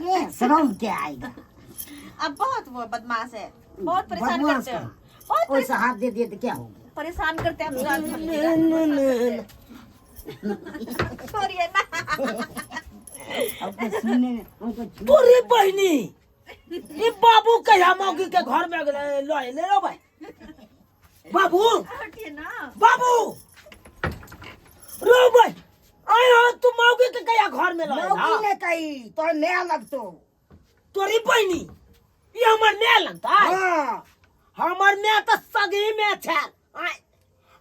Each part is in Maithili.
ये शर्म क्या आएगा। अब बहुत वो बदमाश है, बहुत परेशान बदमाश करते हो। कहाँ? बहुत वैसा हाथ दे दिए तो क्या हो गया? परेशान करते हैं हम रात भर। छोड़िए ना। अब तो सुनने हमको तोरी बहिनी, ई बाबू कहिया मौगी के घर में गेलै लऽ एलै रो भाई बाबू। हटिए ना। बाबू रो भाई, आय हो तू मौगी के कहिया घर में लऽ मौगी एला? ने कही तो नया लगतो। तोरी बहिनी, ई हमर माय लगता? हाँ। हमर माय तऽ सगी में छल आय,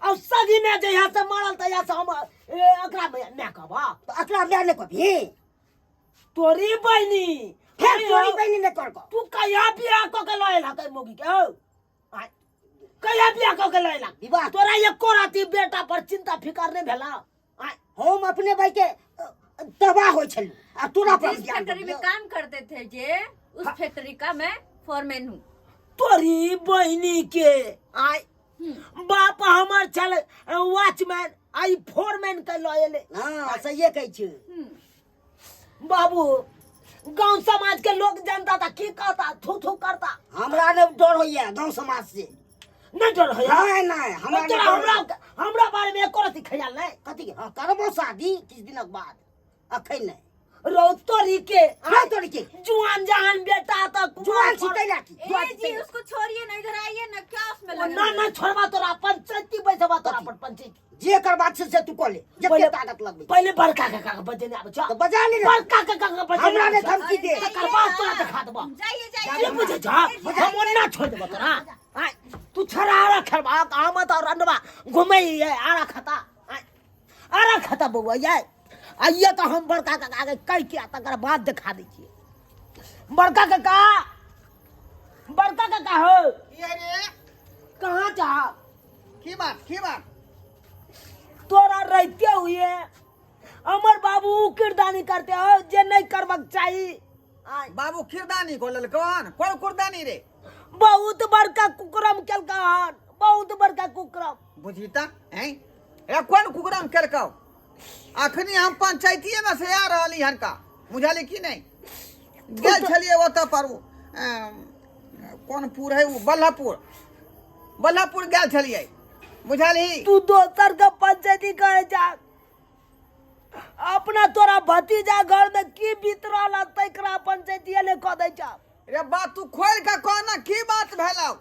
और सगी में जहिया से मरल तहिया से हम एकरा माय कहबा? तो अकरा माय ने कभी। तोरी बहिनी। फिर तोरी बहिनी ने कर को। तू कहिया बियाह कऽ के लऽ एला मौगी के? हौ आय, कहिया बियाह कऽ के लऽ एला? विवाह। तोरा एको राति बेटा पर चिंता फिकर नहीं भेला आय? हम अपने भाई के तबाह होइ छलू आ तोरा पर जिस ज्ञान फैक्ट्री में देलियौ। काम करते थे जे, उस फैक्ट्री का मैं फोरमैन हूँ। तोरी बहिनी के आय, बाप हमर छल वॉचमैन, आई फोरमैन के लऽ एले। हाँ, सहिए कहै छी। बाबू, गांव समाज के लोग जनता था की कहता, थू थू करता। हमरा ने डर होइया गांव समाज से। नहीं डर होइया? नहीं नहीं, हमरा तोरा नहि डर हमरा होइया। हमरा बारे में एको रति ख्याल नहीं? कथी के? हाँ, करबो शादी किछु दिनक बाद, अखन नहि। रौ तोरी के। रौ तोरी के। जुआन जहान बेटा त जुआन छी तैला की? ए जी, उसको छोड़िए ना, इधर आइए ना, क्या उसमें लगे ना हुए ना हैं? छोड़बा तोरा पंचायती बैसबा तोरा पर पंचायती। जे करबाक छै से तू कऽ ले, जते ताकत लगबै। पहिले बड़का काका के बजेने आबै छौ। तऽ बजा ले ने। बड़का काका के बजेने हमरा आबै ने छौ। धमकी दे। अरे तकर बाद तोरा देखा देबो। जाइए जाइए। की बुझै छौ? हम ओन्ना छोड़ देबो तोरा। आय, तू छड़ा आरा खेलबा आमत और अंडवा घुमै ये आरा खाता। आय, आरा खाता बौआ ये। आइए तऽ हम बड़का काका के कहि के तकर बाद देखा दै छियै। बड़का काका, बड़का काका हो। की है रे? कहाँ जा? की बात, की बात? तोरा रहते हुए अमर बाबू किरदानी करते हो जे नहीं करबाक चाही। आय। बाबू किरदानी को ललकन? कोन कुरदानी रे? बहुत बड़का कुकरम केलका हन, बहुत बड़का कुकरम। बुझी त हैं, ए कोन कुकरम केलकौ? अखनी हम पंचायतीये में से आ रहली हन का, बुझली की नहीं? गेल छलिए ओतऽ पर उ, कोन पुर है उ, बल्लभपुर, बल्लभपुर गेल छलिए, बुझलही? तू दोसर के पंचायती करे जा, अपना तोरा भतीजा घर में की बीत रहल है तकरा पंचायती ले कह दै छा। रे बात तू खोल के कह ना, की बात भेलौ?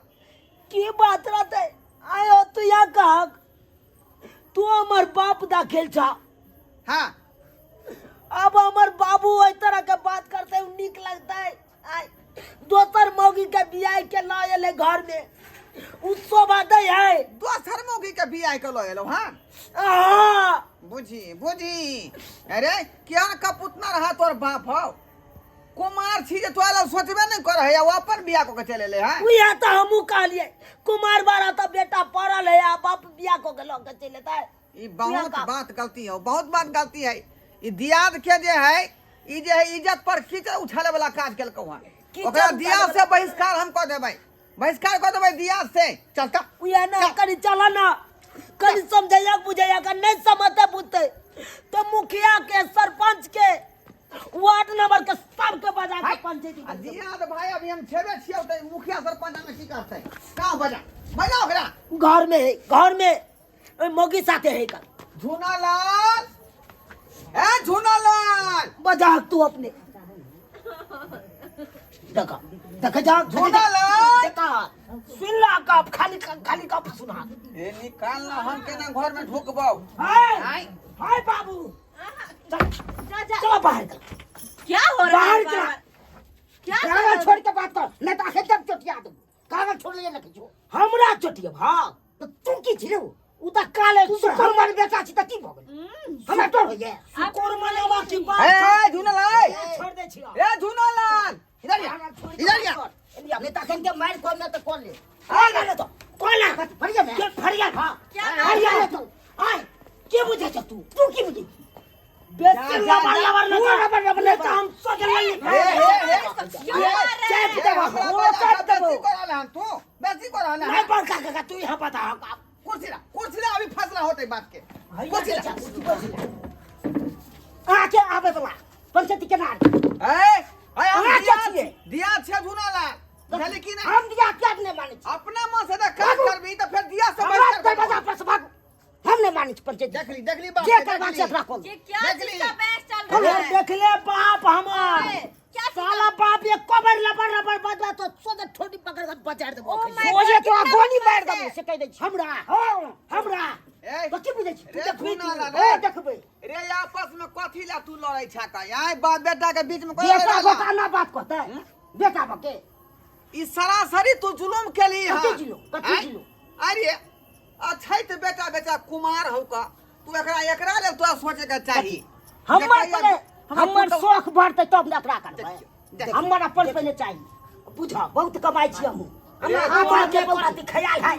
की बात रहते आयो तू यहाँ कहक, तू हमर बाप दाखिल छा। हाँ। अब हमर बाबू एहि तरह के बात करते उ नीक लगता है? आय, दोसर मौगी के बियाह के लऽ एलै घर में, उ शोभा दै है? दोसर मौगी के बियाह के लऽ एलौ? हाँ। हाँ। बुझी बुझी, अरे केहन कपुतना रहा तोर बाप हौ, कुमार छी जे तोरा लग सोचबे नहि कर है, ओ अपन बियाह कऽ के चलि एलै हँ। उएह तऽ हमहूँ कहलियै, कुमार बारा तऽ बेटा पड़ल है आ बाप बियाह कऽ के लऽ के चलि एतै। ई बहुत बात गलती है, बहुत बात गलती है। ई दियाद के जे है, ई जे है इज्जत पर कीचड़ उछाले वाला काज केलकौ हन। कीचड़ ओकरा उछाले दियाद वाला से बहिष्कार हम कऽ देबै, बहिष्कार कऽ देबै दियाद से। चलता उएह ना, कनि चल ना, कनि समझैया बुझैया के, नहीं समझते बुझते तो मुखिया के, सरपंच के, वार्ड नंबर के सबके बजा के पंचायती आ दियाद भाई अभी हम छेबे छियौ तऽ मुखिया सरपंच हमे की करतै? कहाँ बजा बजा ओकरा? घर में है, घर में ओइ मौगी साथे है कर। झूनालाल, ए झूनालाल, बजा तू अपने देखा देखा जा। झूनालाल। देखा, सुन ला कप, खाली खाली कप सुना। ए निकाल ना, हम केना घर में ढुकबौ? हाय। आय। हाय बाबू, चल। जा जा। चलो बाहर चल। क्या हो रहा है बाहर चला। बार-बार? क्या कर कागज रहे हो? छोड़ के बात कर, नहीं तो आखिर तक चोटिया दूं। कागज छोड़ ले लगे हमरा चोटिया भाग तो तू की छी रे? उ त काले तू तो हमर बेटा छी त की भऽ गेल? हमरा डर होइए। सुकोर मनेवा की बात। ए झूनालाल, छोड़ दे छियो। ए झूनालाल, इधर आ, इधर आ। नहीं तो अखन के मारि कोन त कोन ले। आ ना तो कोला फरिया में के फरिया खा। क्या फरिया ले तू आय, के बुझे छ तू? तू की बुझे? बेसी जा, लबर जा। लबर तू न रबर रबर नहीं तो हम सोच ले। ए ए ए, क्यों मार रहे चाय हैं? पीते हमरा वो बजा चाय के पीते बेसी कर रहल हन तू, बेसी कर रहल नहीं हन। बड़का काका, तू यहाँ बता। कुर्सी ला, कुर्सी ला, अभी फैसला होते बात के। कुर्सी ला। आके आबे वाला पंचायती के नार। ए ए, देखली देखली बाप जे के, करबा देखली। से अपना खोल ये क्या देख चीज ली। का बहस चल अरे रहा है देख ले बाप हमार ओए, क्या चीज साला बाप ये कबर लबर रबर बदला तो सोझे ठोड़ी पकड़ के बजार देबो Oh अखन। my सोझे God, तोरा कितना गोली मार बदमाश देबो है। से कहि दै छी हमरा हँ हमरा ए, तो की बुझै छी रे तू देखबी सुना ला ओ रे। देखबै रे आपस में कथी ला तू लड़ै छा का आय बाप बेटा के बीच में कोई बेटा लड़ै ला। बता ना बात कहतै बेटा बके ई सरासरी तू जुलुम केली हन। कथी जुलुम? कथी आँय? जुलुम? अरे अछैत बेटा बेटा कुमार हौ का तू एकरा एकरा लेल तोरा सोचे के चाही हमर देखैया- पहिले हमर हमर पुतहु- शौख बढ़तै तब ने एकरा करबै देखियौ, देखियौ। हमर अपन पहिले चाही बुझ बहुत कमाइ छी हमहूँ रे, हमरा तोहर के बहुत ख्याल है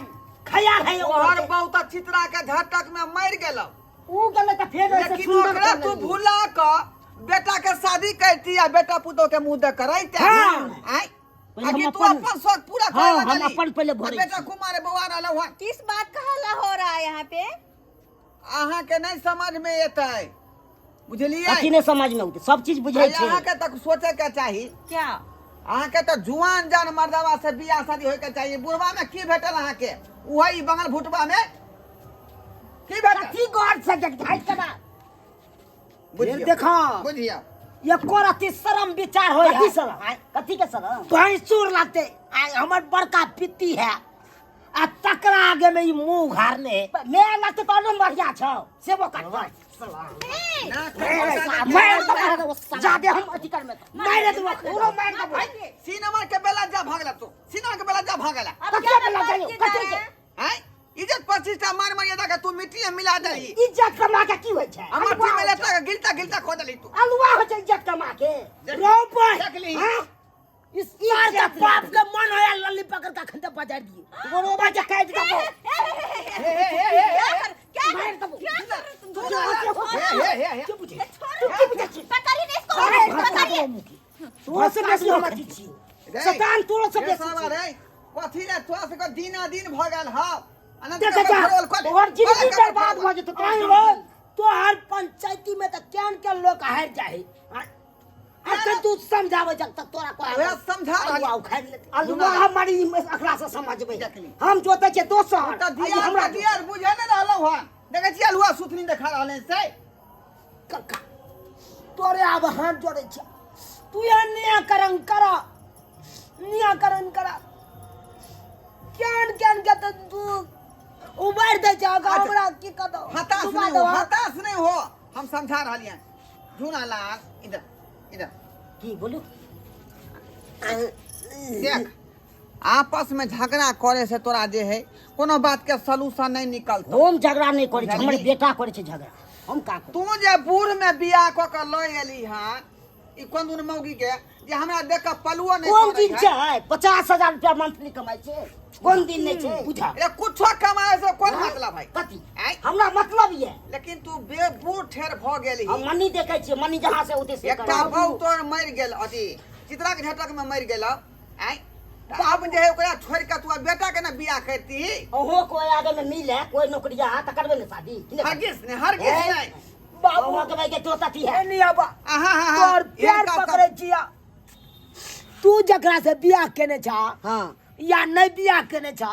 ख्याल है तोहर बहुत चित्रा के झटक में मर गेलौ ऊ गेलै तऽ फेर ओहिसँ लेकिन सुन्दर ओकरा कर तू लेलियै। भुला क बेटा के शादी करती आ बेटा पुतोह के मुंह देख करैते हाँ। आँय? पहिले आ कि हम तू अपन- अपन शौक पूरा हाँ, करे हम लगली। अपन पहिले आ भरै बेटा छी। कुमार बौआ रहलौ हन किस बात का हल्ला हो रहा है यहाँ पे अहाँ के नहीं समझ में एतै बुझलियै कथी नहि समझ में औतै सब चीज बुझै छै अहाँ के तक सोचे के चाही क्या अहाँ के तऽ जुआन जान मर्दवा से बियाह शादी होय के चाही बुढ़वा में की भेटल अहाँ के वही बंगल भुटवा में की भेटल कथी गौर से देख भाई केना बुझियौ देखा। बुझियौ एको रति शरम विचार होय कथी शरम कथी के शरम भैंसुर लगते आय हमर बड़का पित्ती है आ तकरा आगे में ई मुंह उघारने है मैं लगते तो अनुम बढ़िया छौ सेबो करबै ना मार देबो जादे हम अथी करमे तऽ मारि देबो पूरो मारि देबो सिनेमा के बेला जा भागला तू सिनेमा के बेला जा भागला अब कथी क्या बेला बर्बाद जाइयो? किए जा कथी रहे के? हैं? आय इज्जत प्रतिष्ठा मार मार के तू मिट्टी में मिला दही इज्जत कमा के की होइ छै हमर अलुआ टीम में होइ लेता छै। के गिलता गिलता खो दली तू अलुआ होइ छै इज्जत कमा के रोपै देख ली। हाँ? इस यार का बाप के मन होया लल्ली पकड़ के अखन तक बजार दियो बरोबर जे काटि देबो हे हे हे हे क्या कर क्या मारि देबो क्या कर रहे तुम तू हे हे हे हे की बुझै छोड़ो तू की बुझै छी पकड़िए ना इसको अरे पकड़िए तोरो से बेसी हम अथी छी रे। शैतान तोरो से रे बेसी साला छी रे कथी रे तोरा सबके दिना दिन भऽ गेल हौ अनंत देख के जा भरोल खोल। तोहर जिंदगी खोल के बर्बाद भरोल। भऽ जेतौ आइ रो तोहर पंचायती में त केहन केहन लोग हारि जाए अखन तू समझावे जब तक तोरा को ओएह समझा रहल अलुआ उखाड़ि लेतै अलुआ हमर ई एकरा से समझबै देखली। हम जोतै छियै दोसर तऽ आ ई दिया हमरा दिया बुझे नहि रहलौ हन देखै छियै अलुआ सुथनी देखा रहल हन से कक्का तोरे आब हाथ जोड़ै छ तू यहाँ नियाकरण कर नियाकरण कर केहन केहन के तऽ तू उबारि दै छ अच्छा। हमरा की कहतौ हताश डुबा नहीं हो देबह। हताश नहीं हो हम समझा रहलियै हन झूना लाल इधर इधर की बोलू देख आपस में झगड़ा करे से तोरा जे है कोनो बात के सलूशन नहीं निकलतो हम झगड़ा नहीं करै छी हमर बुझलियै? बेटा करै छै झगड़ा हम का करू तू जे बूढ़ में बियाह कऽ के लऽ एली हन ई कोन दुन मौगी के जे हमरा देख के पलुओ नहीं कोन पड़ै दिन है। छै 50,000 रुपया मंथली कमाइ छै कोन दिन नहि छै बुझा रे कुछो कमाए से कोन मतलब है कथी आँय? हमरा मतलब ये लेकिन तू बे बूढ़ ठेर भऽ गेली हम मनी देखै छियै मनी जहाँ से उठे से एकटा करब। बहू तोर मरि गेल अथी चित्रा के झटक में मरि गेल आँय तऽ आब जे है ओकरा छोड़ि के तू आब बेटा के ने बियाह करती ओहो कोई आगे में मिले कोई नौकरिया तऽ करबै ने शादी कि नहि? हरगिज नहि हरगिज नहि बाबू बाबू के भाई के दोस्त अथी है एनी आबा आहा हा हा तोर पैर पकड़ै छिया तू जकरा से बियाह केने छा हाँ या नहीं बियाह केने छा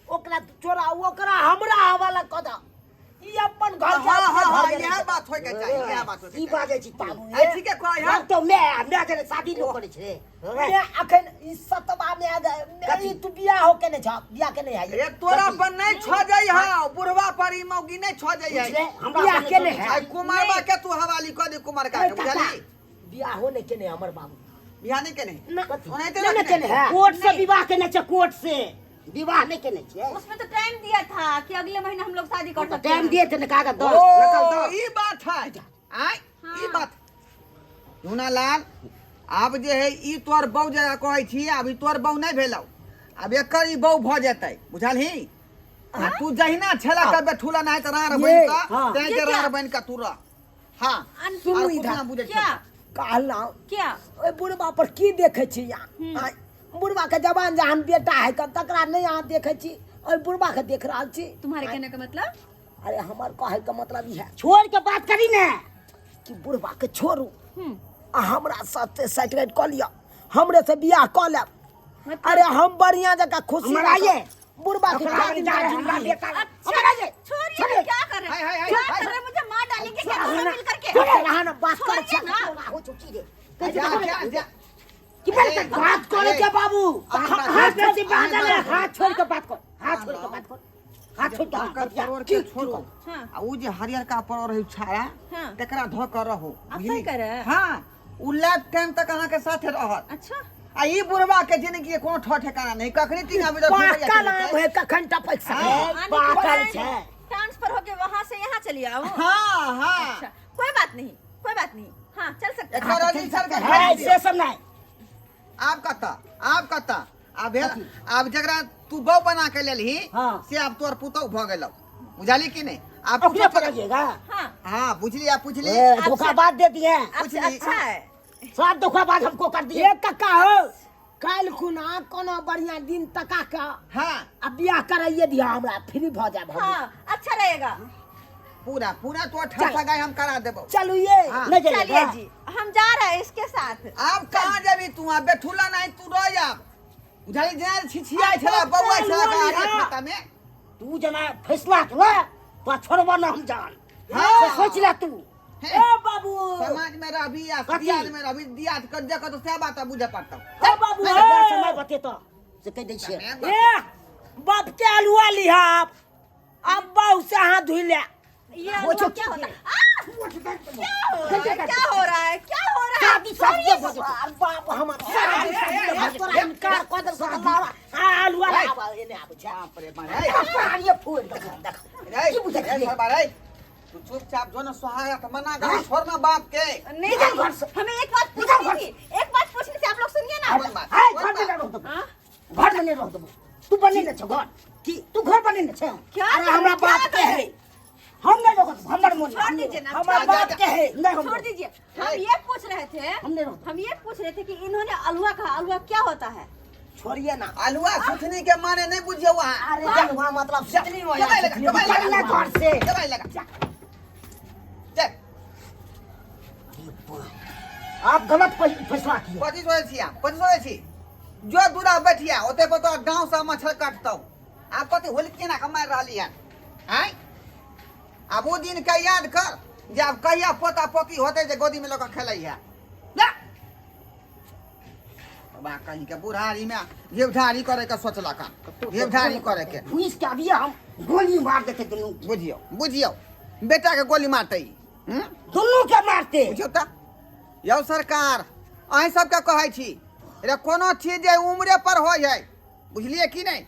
ओकरा तू छोड़ा ओकरा हमरा हवाला कऽ दऽ ई अपन घर हाँ से अपने हाँ हाँ घर गेलै। इएह बात होय के चाही इएह बात होय की के चाही बाजै छी बाबू आ ठीके कहै हँ तो मैं मैं के शादी लोग करै छै मैं अखन ई सतवा में आ गए ई तू बियाह हो केने छा बियाह केने है रे तोरा पर नहीं छ जाइ हँ बुढ़वा पर ई मौगी नहीं छ जाइ है बुझले हमरा बियाह पर केने नहि है। आई कुमारबा के तू हवाली कऽ दे कुमारका के बुझली बियाह हो नहीं केने हमर बाबू बियाह नहीं केने ना ओनाहिते नहीं रखने। केने है कोर्ट से विवाह केने छै कोर्ट से विवाह नहीं केने छियै उसमें तो टाइम दिया था कि अगले महीने हम लोग शादी कर सकते टाइम हैं दिए थे ने कागज दो ओ नकल दो ई बात है आय ई बात झूना लाल आब जे है ई तोर बहू जकरा कहै छी आब ई तोर बहू नहीं भेलौ आब एकर ई बहू भऽ जेतै बुझलही आ तू जहिना छेला के बेठुला नहीं तऽ राड़ बनि ये, कऽ हाँ। तें के राड़ बनि कऽ तू रह हाँ सुनू आर इधर। कुछ ना बुझै क्या छियै। कहलहुँ क्या ओहि बुढ़बा पर की देखै छी अहाँ आँय, बुढ़बा के जवान जहन बेटा है कऽ तकरा नहि अहाँ देखै छी ओहि बुढ़बा के देख रहल छी तुम्हारे कहने का मतलब अरे हमर कहै के मतलब ई है छोड़ के बात करी ने कि बुढ़बा के छोड़ू आ हमरा साथे सेटरेट कऽ लिअ हमरे से बियाह कऽ लेब अरे हम बढ़िया जकाँ खुशी हमरा ये बुढ़बा के ओकरा क्या जा जिंदगी हमरा है? बेटा अच्छा हमरा ये छोड़िए छोड़िए ना, क्या कर रहे हाय, हैं हाय, हाय, क्या हाय। कर रहे हैं मुझे मार डालेंगे क्या दोनों मिल करके रहा ना बात कर छोड़िए ना। हो चुकी रे जा जा जा कि बड़का बात करे के बाबू अरे, हाथ अरे, से बांधल है, अरे, हाथ छोड़ के बात कर, हाथ छोड़ के बात कर, हाथ छोड़ के ओकर बतिया। परोर के की- छोड़ो हाँ। आ उ जे हरियर का परोर है छाड़ा हाँ। तकरा धो कर रहो आप बुझली? सही कह रहे हैं। हाँ उ लाइफ टाइम तक अहाँ के साथे रहत अच्छा आ ई बुढ़वा के जिंदगी के कोनो ठो ठिकाना नहीं कखनी तीन आबे पाका नाम है कखन टपक सके आने के पाकल बाद छै ट्रांसफर होके वहाँ से यहाँ चली आओ हाँ हाँ अच्छा कोई बात नहीं कोई बात नहीं हाँ चल सकते हैं। एकर रजिस्टर के है खरीद से सब नहीं आब कतऽ आब कतऽ आब भेल आब जकरा तू बहू बना के लेलही हाँ। से आब तोर पुतहु भऽ गेलौ बुझली कि नहीं आब अपने पकड़िएगा हाँ हाँ बुझली आ पुछली ए, धोखाबाज दे दिए आपसे कुछ नहीं। अच्छा है सब धोखाबाज हमको कर दिए ए कक्का हो काल्हि खुना कोनो बढ़िया दिन तका के हाँ आ बियाह कराइए दिया हमरा फ्री भऽ जायब हम हाँ अच्छा रहेगा पूरा पूरा तो ठसा गाय हम करा देबो चलू ये हाँ। नहीं चलिए चलिएगा जी हम जा रहे हैं इसके साथ आब कहाँ जेबी तू आ बेठुला नहीं तू रह जा बुझली जेना छिछियाइ छला बौआ छला गाड़ी खाता में तू जना फैसला के तो छोड़बो ना हम जान हाँ। तो सोच ले तू हे, ए बाबू समाज में रहबी आ कथी? दियाद में रहबी दियाद कर जगह तो सह बात बुझे पड़तौ ए बाबू नहीं, बड़ा ए। समय बते तो से कह दै छियै ए बाप के अलुआ लिहा अब बाऊ से हाथ धुई ले ये वो अनुभव जो क्या होता है आ, क्या क्या हो रहा है क्या हो रहा है क्या हो रहा है शादी शादी छोड़िए भऽ जेतौ। बाप हमर शादी शादी भऽ जेतौ। तोरा इनकार कऽ देलकौ तऽ लावा आ अलुआ ए। लावा एने आबै छै बाप रे बाप रे पानिये फोड़ि देलकौ, देख रे की बुझै रे छियै? सरबा रे तू चुपचाप जो ना सुहागा त मना कर छोड़ ना बाप के नहीं निकल नहीं, घर से। हमें एक बात निकल पूछनी घर थी एक बात पूछनी थी आप लोग सुनिए ना कोन बात है कोन घर में बात? नहि रह देबौ हाँ? घर में नहि रह देबौ तू बने ने छौ घर की तू घर बने ने छौ क्या अरे हमरा करें, क्या बाप के है हम नहीं रोकत हमर मोन छोड़ दीजिए ना, हमर छोड़ बाप के है नहीं हम छोड़ दीजिए हम ये पूछ रहे थे हम नहीं रोकते। हम ये पूछ रहे थे कि इन्होंने अलुआ कहा अलुआ क्या होता है छोड़िए ना अलुआ सुथनी के माने नहीं बुझियो वहाँ अरे अलुआ मतलब सुथनी हो दवाई लगा दवाई चल ना लगा घर से दवाई लगा चल आप गलत फैसला किए कथी सोचै छी अहाँ कथी सोचै छी जो दूरा बैठिया ओते पर तोरा गाँव से मच्छर काटतौ आब कथी होली केना के मारि रहली हन आँय आब ओ दिन के याद कर जे आब कहिया पोता पोती होतै जे गोदी में लऽ कऽ खेलैया जा बा कहीं के बुढ़ारी में घेवढारी करे के सोचलक हन घेवढारी करे के घुस के अभी हम गोली मार देते दुनू बुझियौ बुझियौ बेटा के गोली मारतै हूँ दुनू के मारते बुझियौ तऽ यौ सरकार अहीं सबके कहै छी रे कोनो चीज जे उम्रे पर होइ है बुझलियै कि नहि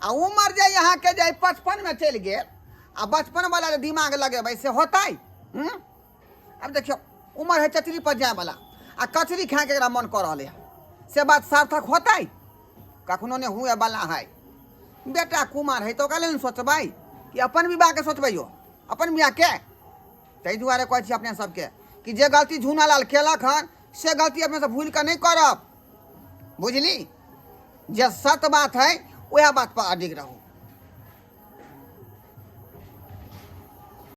आ उमर जे अहाँके जे 55 मे चलि गेल आ बचपन वाला जे दिमाग लगेबै से होतै हूँ आब देखियौ उमर है चचरी पर जाय वाला आ कचरी खायके एकरा मन कऽ रहलै हँ से बात सार्थक होतै कखनो नहि हुए वाला है बेटा कुमार है तऽ ओकरा लेल ने सोचबै कि अपन विवाहके सोचबै यौ अपन विवाहके ताहि दुआरे कहै छी अपने सबके कि जे गलती झूनालाल केलक हन से गलती अपने सब भूलि कऽ नहि करब बुझली जे सत बात है वएह बात पर अडिग रहू।